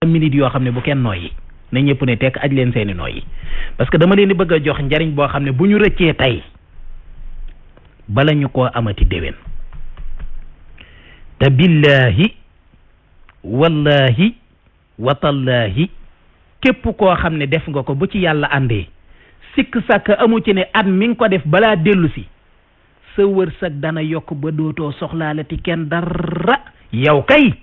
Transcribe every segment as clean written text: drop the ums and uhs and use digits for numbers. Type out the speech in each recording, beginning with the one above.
minute yoo xam ne bu kenn nooyi na ñëpp ne tekk aj leen seeni nooyi parce que dama leen di bëgg a jox njariñ boo xam ne bu ñu rëccee tey bala ñu koo amati déwén te billahi wallahi watallahi képp koo xam ne def nga ko bu ci yàlla àndee sikk sàkk amu ci ne at mi nga ko def balaa dellu si sa wërsëg dana yokk ba dootoo soxlaalati kenn dara yow kay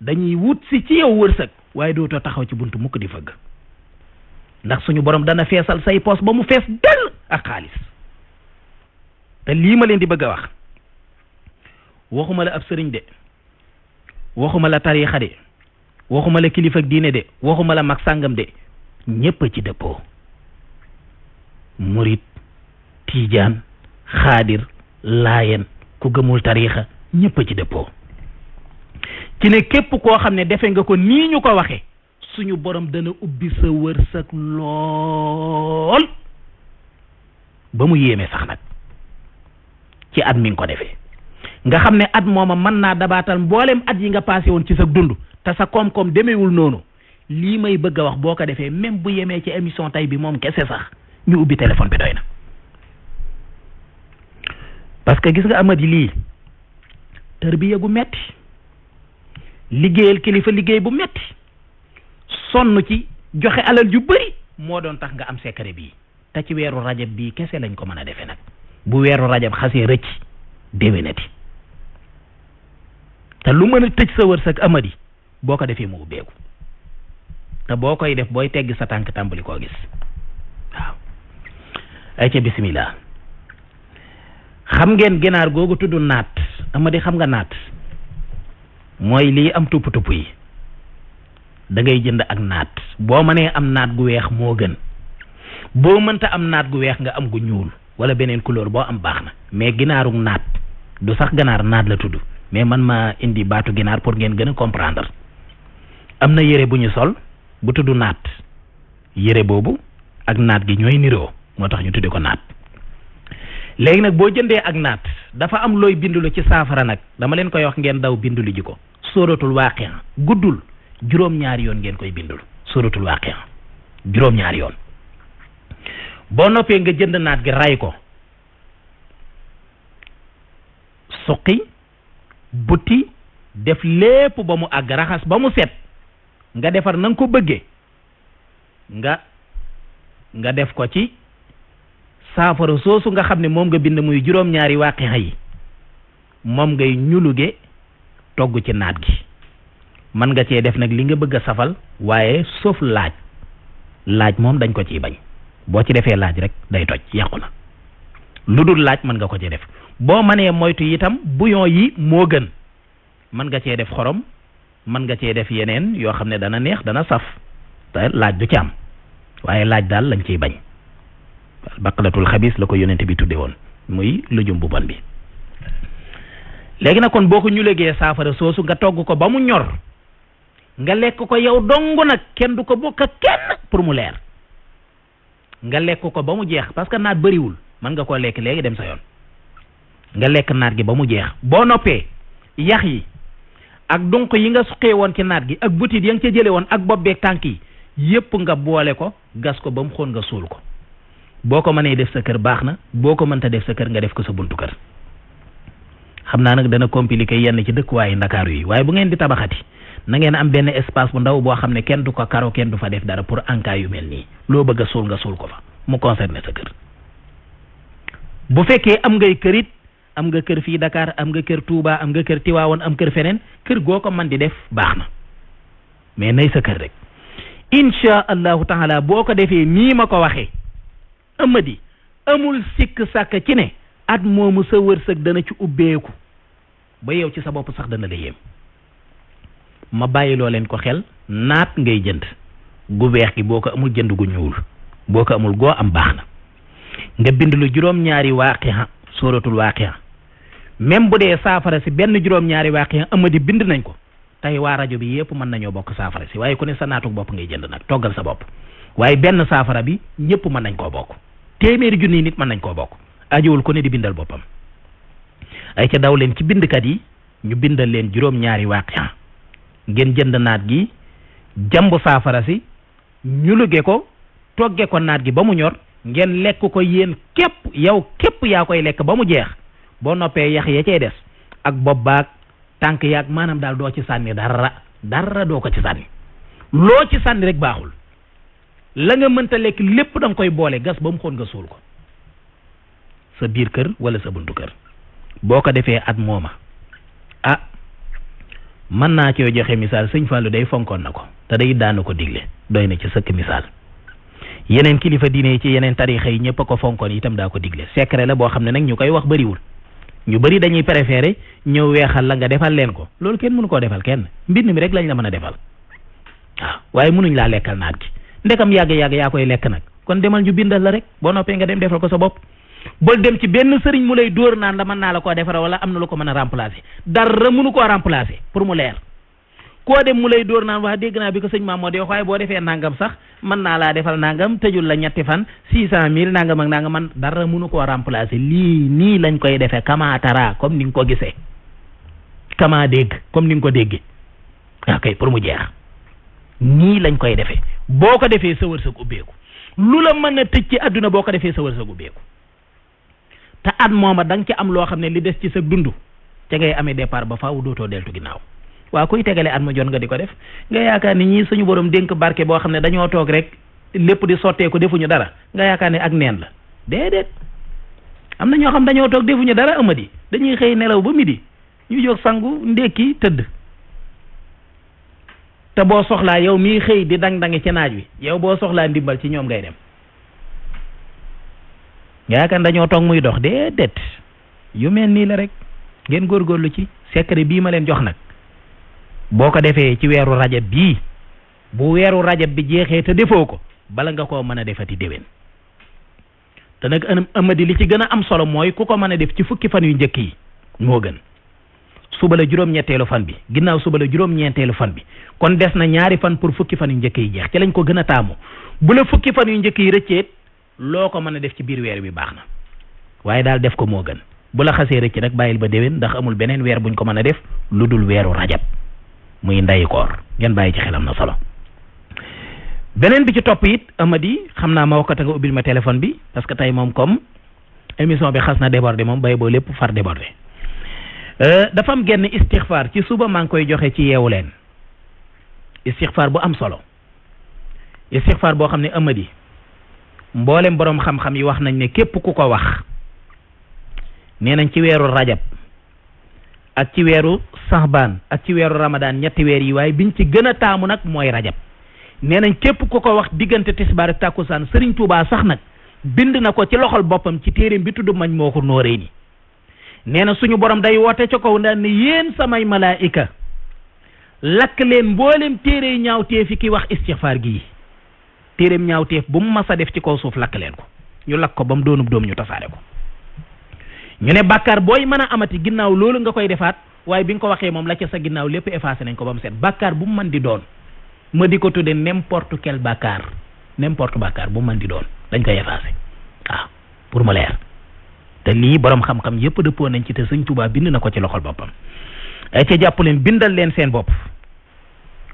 dañuy wut si ci yow wërsëg waaye dootoo taxaw ci buntu mukk di fëgg ndax suñu borom dana feesal say poos ba mu fees dell ak xaalis te lii ma leen di bëgg a wax waxuma la ab sëriñ de waxuma la tariixa de waxuma la kilifa ak diine de waxuma la mag sàngam de ñépp ci dëppoo murit tiijaan xaadir laayen ku gëmul tariixa ñépp ci dëppoo ci ne képp koo xam ne defe nga ko nii ñu ko waxe suñu borom dana ubbi sa wërsëg lool ba mu yéeme sax nag ci at mi nga ko defee nga xam ne at mooma mën naa dabaatal mboolem at yi nga passé woon ci sa dund te sa koom-koom demeewul noonu lii may bëgg a wax boo ko defee même bu yemee ci émission tay bi moom kese sax ñu ubbi téléphone bi doy na parce que gis nga amadi lii tarbiya gu metti liggéeyal kilifa liggéey bu metti sonn ci joxe alal ju bari moo doon tax nga am secret bii te ci weeru rajab bii kese lañ ko mën a defee nag bu weeru rajab xasee rëcc déwénati te lu mën a tëj sa wërsëg amadi boo ko defee mu ubbeeku te boo koy def booy tegg sa tànk tàmbali koo gis waaw ay ca bismillah xam ngeen ginaar googu tudd naat amadi xam nga naat mooy lii am tupp tupp yi da ngay jënd ak naat boo mënee am naat gu weex moo gën boo mënta am naat gu weex nga am gu ñuul wala beneen couleur boo am baax na mais ginaaru naat du sax ganaar naat la tudd mais man ma indi baatu ginaar pour ngeen gën a comprendre am na yére bu ñu sol bu tudd naat yére boobu ak naat gi ñooy niroo moo tax ñu tudde ko naat léegi nag boo jëndee ak naat dafa am looy bindulu ci saafara nag dama leen koy wax ngeen daw bindulu ji ko sóoratul waaqi'a guddul juróom-ñaari yoon ngeen koy bindul sóoratul waaqi'a juróom-ñaari yoon boo noppee nga jënd naat gi ray ko suqi butti def lépp ba mu àgg raxas ba mu set nga defar na nga ko bëggee nga def ko ci saafara soosu nga xam ne moom nga bind muy juróom-ñaari waaqi'a yi moom ngay ñuluge togg ci naat gi man nga cee def nag li nga bëgg a safal waaye sauf laaj moom dañ ko ciy bañ boo ci defee laaj rek day toj yàqu na lu dul laaj mën nga ko cee def boo mënee moytu itam bouillon yi moo gën mën nga cee def xorom mën nga cee def yeneen yoo xam ne dana neex dana saf te laaj du ci am waaye laaj daal lañ ciy bañ baqalatul xabis la ko yonent bi tudde woon muy lujum bu bon bi léegi nag kon boo ko ñu légee saafara soosu nga togg ko ba mu ñor nga lekk ko yow dong nag kenn du ko bokk ak kenn pour mu leer nga lekk ko ba mu jeex parce que naat bëriwul mën nga koo lekk léegi dem sa yoon nga lekk naat gi ba mu jeex boo noppee yax yi ak dunq yi nga suqee woon ci naat gi ak butit ya nga ca jële woon ak bopp beeg tànk yi yépp nga boole ko gas ko ba mu xoon nga suul ko boo ko mënee def sa kër baax na boo ko mënta def sa kër nga def ko sa buntu kër xam naa nag dana compliqué yenn ci dëkkuwaayu Ndakaaru yi waaye bu ngeen di tabaxati na ngeen am benn espace bu ndaw boo xam ne kenn du ko karo kenn du fa def dara pour en cas yu mel nii loo bëgg a suul nga suul ko fa mu concerné sa kër bu fekkee am ngay kër it am nga kër fii Dakar am nga kër Touba am nga kër Tiwaawoon am kër feneen kër goo ko man di def baax na mais nay sa kër rek insha allahu taala boo ko defee nii ma ko waxee amadi amul sikk sàkk ci ne at moomu sa wërsëg dana ci ubbeeku ba yow ci sa bopp sax dana la yéem ma bàyyiloo leen ko xel naat ngay jënd gu weex gi boo ko amul jënd gu ñuul boo ko amul goo am baax na nga bind lu juróom-ñaari waaqi'a sóoratul waaqi'a même bu dee saafara si benn juróom-ñaari waaqi'a amadi bind nañ ko tey waa rajo bi yëpp mën nañoo bokk saafara si waaye ku ne sa naatuk bopp ngay jënd nag toggal sa bopp waaye benn saafara bi ñëpp mën nañ koo bokk téeméeri junni nit mën nañ koo bokk ajowul ku ne di bindal boppam ay ca daw leen ci bindkat yi ñu bindal leen juróom-ñaari waaqi'a ngeen jënd naat gi jambu saafara si ñuluge ko togge ko naat gi ba mu ñor ngeen lekk ko yéen képp yow képp yaa koy lekk ba mu jeex boo noppee yax ya cay des ak bopp baag tànk yaag maanaam daal doo ci sànni dara doo ko ci sànni loo ci sànni rek baaxul la nga mënta lekk lépp da nga koy boole gas ba mu xoon nga suul ko sa biir kër wala sa buntu kër boo ko defee at mooma mën naa cee joxe misaal sëñ Fallou day fonkoon na ko te day daanu ko digle doy na ci sëkk misaal yeneen kilifa diine yi ci yeneen tarixa yi ñëpp a ko fonkoon itam daa ko digle secret la boo xam ne nag ñu koy wax bëriwul ñu bëri dañuy préféré ñëw weexal la nga defal leen ko loolu kenn mënu koo defal kenn mbind mi rek lañ la mën a defal waaw waaye mënuñ laa lekkal naat gi ndekam yàgg-yàgg yaa koy lekk nag kon demal ñu bindal la rek boo noppee nga dem defal ko sa bopp bol dem ci benn sëriñ mu lay dóor naan la mën naa la koo defara wala am na lu ko mën a remplacer dara mënu koo remplacer pour mu leer koo dem mu lay dóor naan wax dégg naa bi ko sëñ maam moo di wax waaye boo defee nangam sax mën naa laa defal nangam tëjul la ñetti fan 600 000 nangam ak nangam man dara mënu koo remplacer lii nii lañ koy defee kama tara comme ni nga ko gisee kama dégg comme ni nga ko déggee ok pour mu jeex nii lañ koy defee boo ko defee sa wërsëg ubbeeku lu la mën a tëj ci àdduna boo ko defee sa wërsëg ubbeeku te at mooma da nga ci am loo xam ne li des ci sa dund ca ngay amee départ ba faaw dootoo deltu ginnaaw waaw kuy tegale at ma jot nga di ko def nga yaakaar ni ñii suñu borom dénk barke boo xam ne dañoo toog rek lépp di sotteeku defuñu dara nga yaakaar ne ak neen la déedéet am na ñoo xam dañoo toog defuñu dara amadi dañuy xëy nelaw ba midi ñu jóg sangu ndékki tëdd te boo soxlaa yow mii xëy di dang-dangi ci naaj wi yow boo soxlaa ndimbal ci ñoom ngay dem nga yaakaar dañoo toog muy dox déedéet yu mel nii la rek ngeen góorgóorlu ci secret bii ma leen jox nag boo ko defee ci weeru rajab bii bu weeru rajab bi jeexee te defoo ko bala nga koo mën a defati déwén te nag amadi li ci gën a am solo mooy ku ko mën a def ci fukki fan yu njëkk yi moo gën suba la juróom-ñetteelu fan bi ginnaaw suba la juróom-ñeenteelu fan bi kon des na ñaari fan pour fukki fan yu njëkk yi jeex ci lañ ko gën a taamu bu la fukki fan yu njëkk yi rëcceet loo ko mën a def ci biir weer bi baax na waaye daal def ko moo gën bu la xasee rëcc nag bàyyil ba déwén ndax amul beneen weer buñ ko mën a def lu dul weeru rajab muy ndayi koor ngeen bàyyi ci xelam na solo beneen bi ci topp it amadi xam naa ma wakkata nga ubbil ma téléphone bi parce que tey moom comme émission bi xas na débordé moom bay boo lépp far débordé dafa am genn istixfaar ci suba maa ngi koy joxe ci yeewu leen istixfaar bu am solo istixfaar boo xam ne amadi mboolem boroom xam-xam yi wax nañ ne képp ku ko wax nee nañ ci weeru rajab ak ci weeru saxbaan ak ci weeru ramadaan ñetti weer yi waaye biñ ci gën a taamu nag mooy rajab nee nañ képp ku ko wax diggante tisbaar ak tàkkusaan Sëriñ Tuubaa sax nag bind na ko ci loxol boppam ci téeréem bi tudd mañ moo ko nóoree ni nee na suñu borom day woote ca kaw daan ne yéen samay malaayika lakk leen mboolem téere ñaawteef yi ki wax istixfaar gi téeréem ñaawteef bu mu mas a def ci kaw suuf lakk leen ko ñu lakk ko ba mu doonub doom ñu tasaare ko ñu ne bàkkaar booy mën a amati ginnaaw loolu nga koy defaat waaye bi nga ko waxee moom la ca sa ginnaaw lépp effacé nañ ko ba mu set bàkkaar bu mu mën di doon ma di ko tudde n'importe quel bàkkaar n'importe bàkkaar bu mu mën di doon dañ koy effacé waaw pour mu leer te lii borom xam-xam yëpp dëppoo nañ ci te Sëñ Tuubaa bind na ko ci loxol boppam ay ca jàpp leen bindal leen seen bopp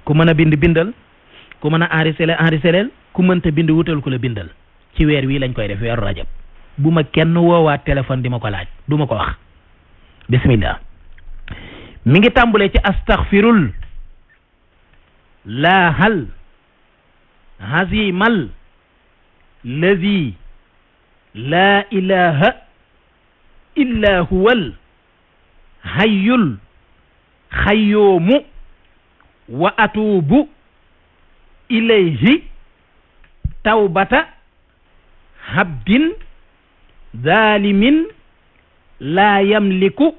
ku mën a bind bindal ku mën a enregistré ku mënta bind wutal ku la bindal ci weer wii lañ koy def weeru rajab bu ma kenn woowaat téléphone di ma ko laaj du ma ko wax bismillah mi ngi tàmbulee ci astaghfirul laahal hazimal lazi laa ilaha illa huwal hayyul xayyoomu wa atuubu ilayhi tawbata habdin zalimin laa yamliku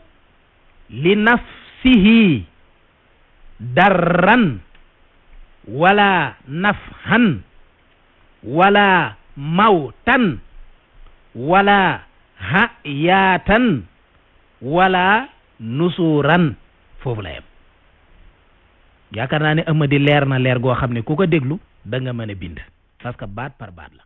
li nafsihi darran wala nafhan wala mawtan wala hayatan wala nusuran foofu la yem yaakaar naa ne Amady leer na leer goo xam ne ku ko déglu da nga mën a bind parce que baat par baat la